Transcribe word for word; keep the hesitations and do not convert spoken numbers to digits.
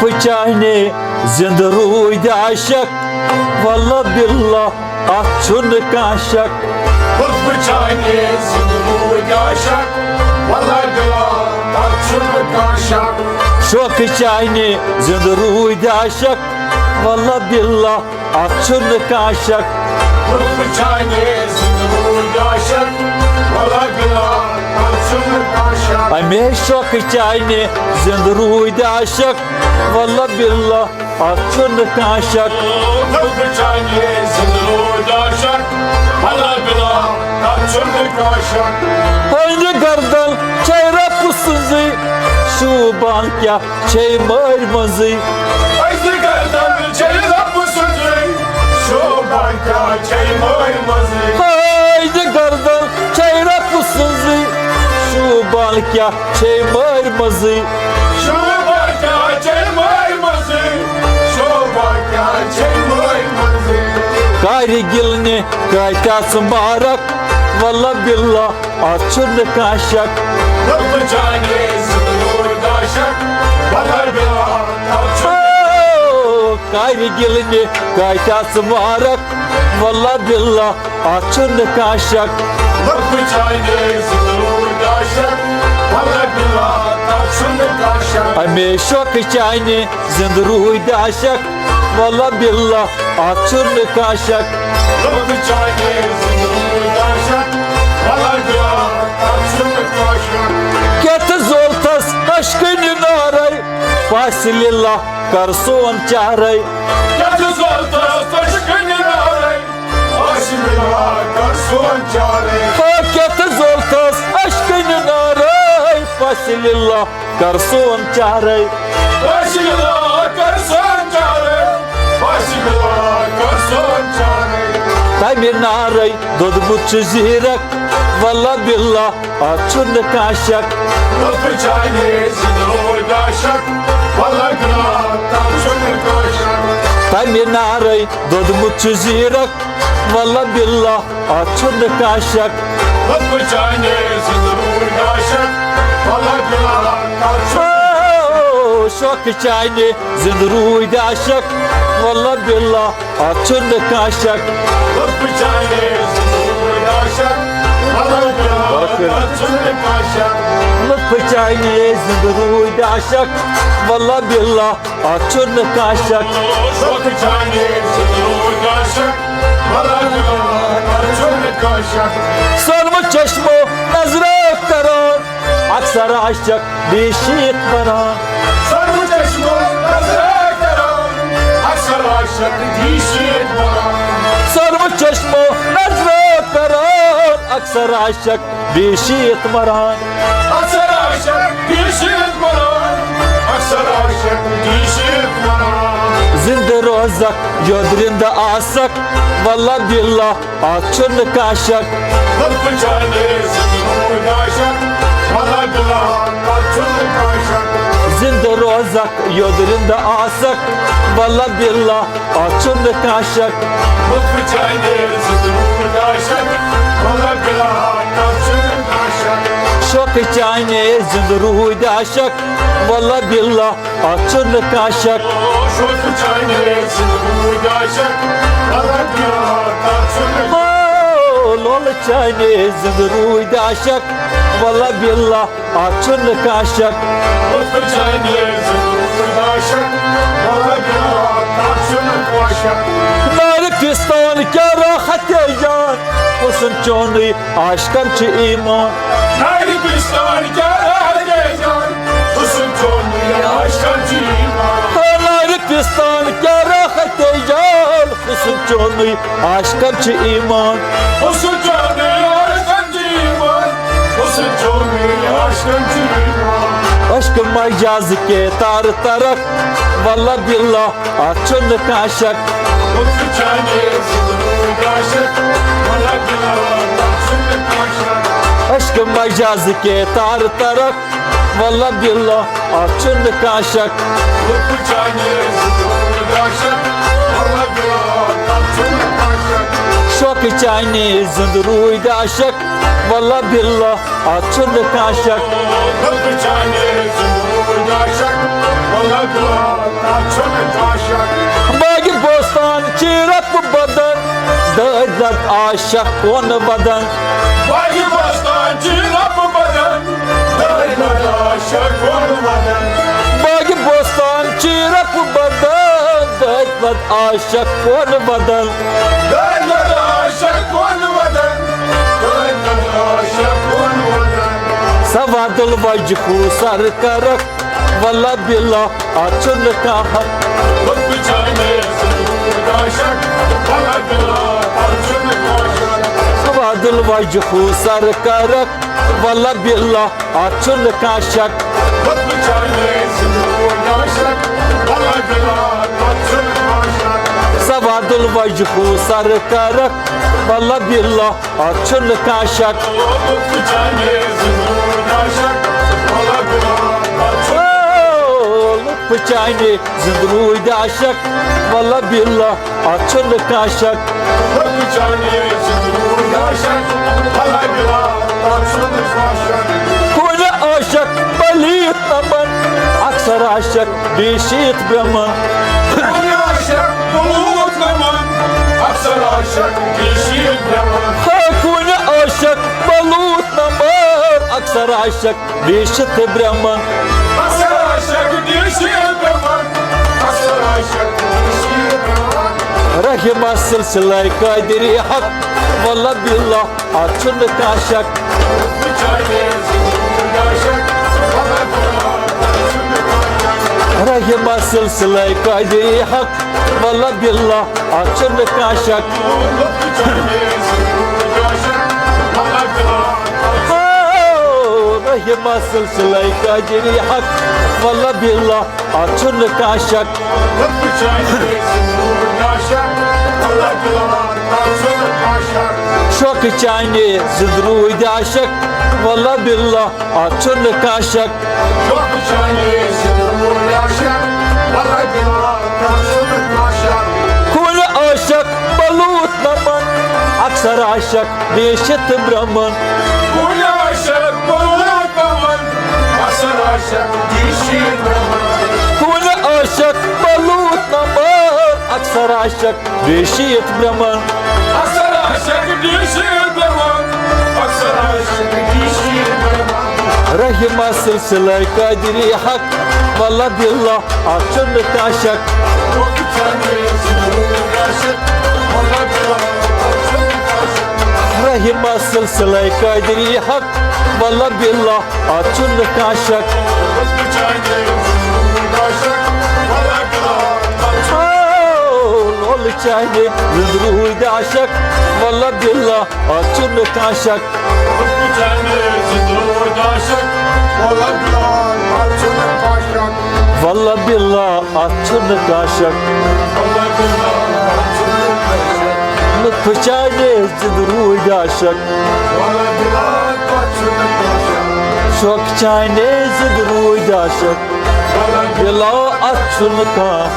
لطفہٕ چانہِ زِندٕ روٗدۍ عاشق، واللہ باللہ اتھ چھُنہٕ کانٛہہ شک۔ لطفہٕ چانہِ زِندٕ روٗدۍ عاشق، واللہ باللہ اتھ چھُنہٕ کانٛہہ شک۔ شوقہٕ چانہِ زِندٕ روٗدۍ عاشق، واللہ باللہ اتھ چھُنہٕ کانٛہہ شک۔ لطفہٕ چانہِ زِندٕ روٗدۍ عاشق، واللہ باللہ اتھ چھُنہٕ کانٛہہ شک۔ اَمے شوقہٕ چانہِ زِندٕ روٗدۍ عاشق، واللہ باللہ اتھ چھُنہٕ کانٛہہ شک۔ لطفہٕ چانہِ زِندٕ روٗدۍ عاشق، واللہ باللہ اتھ چھُنہٕ کانٛہہ شک۔ ہٕنٛدِ گردن چھے رۄبہٕ سٕنٛزٕے، شوٗبان کیٛاہ چھے مٲرۍ منٛزٕے۔ أزۍ گردن چھے رۄبہٕ سٕنٛزٕے، شوٗبان کیٛاہ چھے مٲرۍ منٛزٕے۔ أزۍ گردن چھے رۄبہٕ سٕنٛزٕے، شوٗبان کیٛاہ چھے مٲرۍ منٛزٕے۔ شوٗبان کیٛاہ چھے مٲرۍ منٛزٕے، شوٗبان کیٛاہ چھے مٲرۍ منٛزٕے۔ کارِ گِلنہِ کۭتیٛاہ ژٕ مارکھ، واللہ باللہ اتھ چھُنہٕ کانٛہہ شک۔ لطفہٕ چانہِ زِندٕ روٗدۍ عاشق، واللہ باللہ اتھ چھُنہٕ۔ او، کارِ گِلنہِ کۭتیٛاہ ژٕ مارکھ، واللہ باللہ اتھ چھُنہٕ کانٛہہ شک۔ لطفہٕ چانہِ زِندٕ روٗدۍ عاشق، واللہ باللہ اتھ چھُنہٕ کانٛہہ شک۔ اَمے شوقہٕ چانہِ زِندٕ روٗدۍ عاشق، واللہ باللہ اتھ چھُنہٕ کانٛہہ شک۔ لطفہٕ چانہِ زِندٕ روٗدۍ عاشق، واللہ باللہ اتھ چھُنہٕ کانٛہہ شک۔ کیٛاہ تہٕ زولتس اشکہٕ نارے، پاسہِ لِلہ کر سون چارے۔ کیٛاہ تہٕ زولتس اشکہٕ نارے، پاسہِ لِلہ کر سون چارے۔ ہا، کیٛاہ تہٕ زولتس اشکہٕ نارے، پاسہِ لِلہ کر سون چارے۔ پاسہِ لِلہ کر سون چارے، پاسہِ لِلہ کر سون چارے۔ تَمہِ نارے دوٚدمُت چھُ زیٖرک، واللہ باللہ اتھ چھُنہٕ کانٛہہ شک۔ لطفہٕ چانہِ زِندٕ روٗدۍ عاشق، واللہ باللہ اتھ چھُنہٕ کانٛہہ شک۔ تَمہِ نارے دوٚدمُت چھُ زیٖرک، واللہ باللہ اتھ چھُنہٕ کانٛہہ شک۔ لطفہٕ چانہِ زِندٕ روٗدۍ عاشق، واللہ باللہ اتھ چھُنہٕ۔ او، شوقہٕ چانہِ زِندٕ روٗدۍ عاشق، واللہ باللہ اتھ چھُنہٕ کانٛہہ شک۔ لطفہٕ چانہِ زِندٕ روٗدۍ عاشق، واللہ باللہ اتھ چھُنہٕ کانٛہہ شک۔ لطفہٕ چانہِ زِندٕ روٗدۍ عاشق، واللہ باللہ اتھ چھُنہٕ کانٛہہ شک۔ شوقہٕ چانہِ زِندٕ روٗدۍ عاشق، واللہ باللہ اتھ چھُنہٕ کانٛہہ شک۔ سۄنمہٕ چشمو نظرو کران، اکثر عاشق بے شیت بنان۔ سۄنمہٕ چشمو نظرو کران، اکثر عاشق بے شیت بنان۔ سۄنمہٕ چشمو نظرو کران، اکثر عاشق بے شیت مران۔ اکثر عاشق بے شیت مران، اکثر عاشق بے شیت مران۔ زندٕ روزکھ یوٚد رِندٕ آسکھ، واللہ باللہ اتھ چھُنہٕ کانٛہہ شک۔ لطفہٕ چانہِ زِندٕ روٗدۍ عاشق، واللہ باللہ اتھ چھُنہٕ کانٛہہ شک۔ زندٕ روزکھ یوٚد رِندٕ آسکھ، واللہ باللہ اتھ چھُنہٕ کانٛہہ شک۔ لطفہٕ چانہِ زِندٕ روٗدۍ عاشق، واللہ باللہ اتھ چھُنہٕ کانٛہہ شک۔ شوقہٕ چانہِ زِندٕ روٗدۍ عاشق، واللہ باللہ اتھ چھُنہٕ کانٛہہ شک۔ شوقہٕ چانہِ زِندٕ روٗدۍ عاشق، واللہ باللہ اتھ چھُنہٕ۔ او، لولہٕ چانہِ زِندٕ روٗدۍ عاشق، واللہ باللہ اتھ چھُنہٕ کانٛہہ شک۔ لطفہٕ چانہِ زِندٕ روٗدۍ عاشق، واللہ باللہ اتھ چھُنہٕ کانٛہہ شک۔ نارِ پِستان کیٛاہ راحت اے جان، حُسن چونُے عاشقن چھُ ایمان۔ نارِ پِستان کیٛاہ راحت اے جان، حُسن چونُے عاشقن چھُ ایمان۔ ہا، نارِ پِستان کیٛاہ راحت اے جان، حُسن چونُے عاشقن چھُ ایمان۔ حُسن چونُے عاشقن چھُ ایمان، حُسن چونُے عاشقن چھُ ایمان۔ عشق مجاز کے تار ترک، واللہ باللہ اتھ چھُنہٕ کانٛہہ شک۔ لطفہٕ چانہِ زِندٕ روٗدۍ عاشق، واللہ باللہ اتھ چھُنہٕ کانٛہہ شک۔ عشق مجاز کے تار ترک، واللہ باللہ اتھ چھُنہٕ کانٛہہ شک۔ لطفہٕ چانہِ زِندٕ روٗدۍ عاشق، واللہ باللہ اتھ چھُنہٕ کانٛہہ شک۔ شوقہٕ چانہِ زِندٕ روٗدۍ عاشق، واللہ باللہ اتھ چھُنہٕ کانٛہہ شک۔ لطفہٕ چانہِ زِندٕ روٗدۍ عاشق، واللہ باللہ شک کون ودن۔ باغِ بوستان چی رب بدن، دٲدۍ مدار شک کون ودن۔ باغِ بوستان چی رب بدن، دٲدۍ مدار شک کون ودن۔ دٲدۍ مدار شک کون ودن، دٲدۍ مدار شک کون ودن۔ سواد الوجہ خو سر کرک، واللہ باللہ، اتھ چھُنہٕ کانٛہہ حق۔ لطف چانے زندگی عاشق، واللہ باللہ، اتھ چھُنہٕ کانٛہہ شک۔ سواد الوجہ خو سر کرک، واللہ باللہ، اتھ چھُنہٕ کانٛہہ شک۔ لطف چانے زندگی عاشق، واللہ باللہ، اتھ چھُنہٕ کانٛہہ شک۔ سواد الوجہ خو سر کرک، واللہ باللہ، اتھ چھُنہٕ کانٛہہ شک۔ لطف چانے زندگی عاشق، واللہ باللہ، اتھ چھُنہٕ او، لطف چانے زندگی عاشق، واللہ باللہ، اتھ چھُنہٕ کانٛہہ شک۔ لطف چانے زندگی عاشق، واللہ باللہ، اتھ چھُنہٕ کانٛہہ شک۔ کُنہِ عاشق پلیت نمن، اکثر عاشق بیشیت برمن۔ کُنہِ عاشق پلیت نمن، اکثر عاشق بیشیت برمن۔ ہا، کُنہِ عاشق پلیت نمن، اکثر عاشق بیشیت برمن۔ اکثر عاشق بیشیت برمن، اکثر عاشق بیشیت برمن۔ رحمہ سلسلہ قادری حق، واللہ باللہ، اتھ چھُنہٕ کانٛہہ شک۔ رحمہ سلسلہ قادری حق، واللہ باللہ، اتھ چھُنہٕ کانٛہہ شک۔ او، رحمہ سلسلہ قادری حق، واللہ باللہ، اتھ چھُنہٕ کانٛہہ شک۔ شوقہٕ چانے زِندٕ روٗدۍ عاشق، واللہ باللہ، اتھ چھُنہٕ کانٛہہ شک۔ کُنہِ عاشق پلیت نمن، اکثر عاشق بیشیت برمن۔ کُنہِ عاشق پلیت نمن، اکثر عاشق بیشیت برمن۔ کُنہِ عاشق پلیت نمن، اکثر عاشق بیشیت برمن۔ اکثر عاشق بیشیت برمن، اکثر عاشق بیشیت برمن۔ رحمہ سلسلہ قادری حق، واللہ باللہ، اتھ چھُنہٕ کانٛہہ شک۔ رحمہ سلسلہ قادری حق، واللہ باللہ، اتھ چھُنہٕ کانٛہہ شک۔ او، لولہٕ چانے زِندٕ روٗدۍ عاشق، واللہ باللہ، اتھ چھُنہٕ کانٛہہ شک۔ واللہ باللہ، اتھ چھُنہٕ کانٛہہ شک۔ لطف چانے زِندٕ روٗدۍ عاشق۔ شوقہٕ چانے زِندٕ روٗدۍ عاشق۔ بِلا، اتھ چھُنہٕ کانٛہہ شک۔